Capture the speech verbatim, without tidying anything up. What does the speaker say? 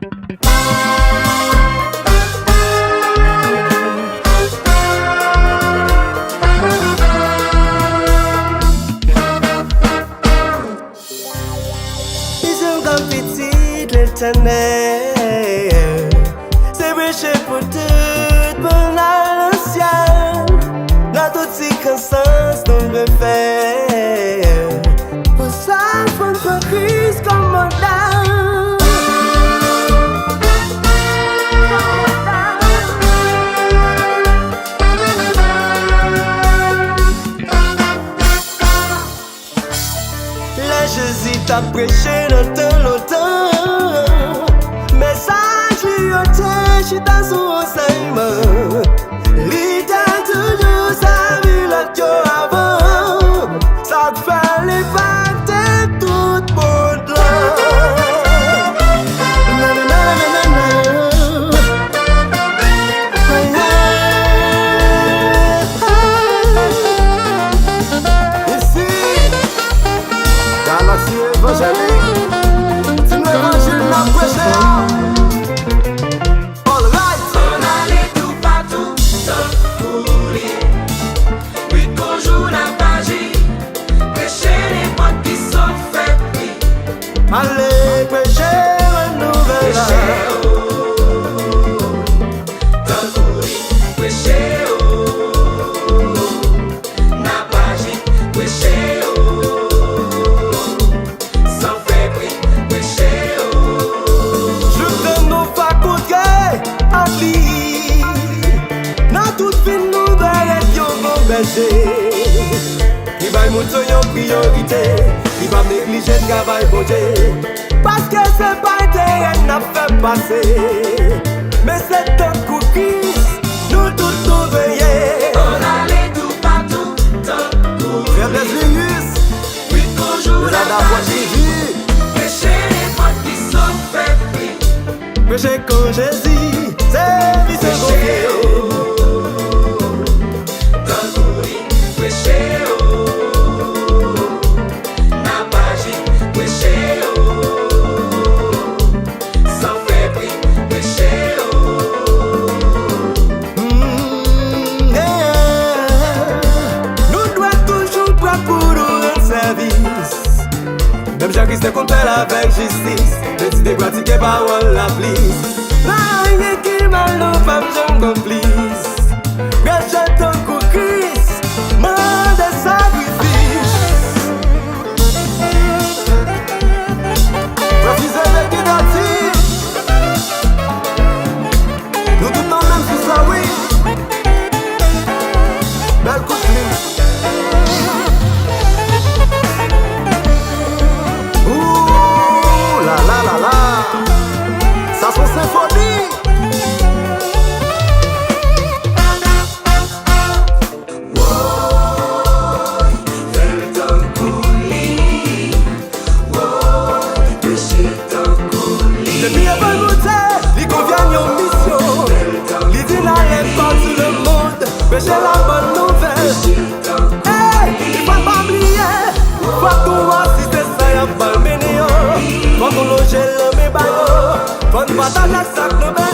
Misyon kòm pitit Letènèl, se preche pou tout moun al nan syèl, nan tout sikonstans nou dwe fè. Pou sa, fò n pran Kris kòm modèl. Lè Jezi t ap preche nan tan lontan, mesaj li yo te chita sou ansèyman. Li te toujou sèvi lòt yo avan, sa k fè l enpakte tout mond lan. Nananana. Isi, Galaksi Evanjelik, se levanjil n ap preche a. Alright. Ann ale toupatou, tankou li. Nwit kou jou n ap aji, preche nenpòt ki sòt fè pri. Ale preche bòn nouvèl la. Preche, o, tankou li, preche, o. N ap aji, preche, o. San fè pri, preche, o. Joutan nou va kontre ak li. Nan tout vi n nou dwe ret yon bon bèje. Li bay moun yo yon priyorite. Li p ap neglije travay Bondye. Paske se pa enterè n ap fè pase. Men se tankou Kris, nou tout nou dwe ye. Ann ale toupatou, tankou Frè Blaise Lewis, nwit kou jou n ap aji, preche nenpòt ki sòt fè pri. Preche kon Jezi, sèvi se konfye. Tankou li, preche, o. N ap aji, preche, o. San fè pri, preche, o. Mm, yeah. Nou dwe toujou prè pou nou rann sèvis. Menm jan Kris te konn fè l avèk jistis, deside pratike pawòl la plis. Pa anyen ki mal nou p ap janm konplis. Preche tankou Kris, mande sakrifis. Presize de kidati. Nou tout nan menm sou sa, wi. Bèl kout plim. Ooh la la la la. Sa se yon senfoni. Woy, fè l tankou li. Depi yo ba l Bondye, li konfye n yon misyon. Li di n ale partout le monde, preche la bonne nouvelle. Ey, li fò n pa bliye, fòk nou asiste sa y ap ba l mennen an. Fòk nou lonje lanmen ba yo, fò n pataje sa k nan men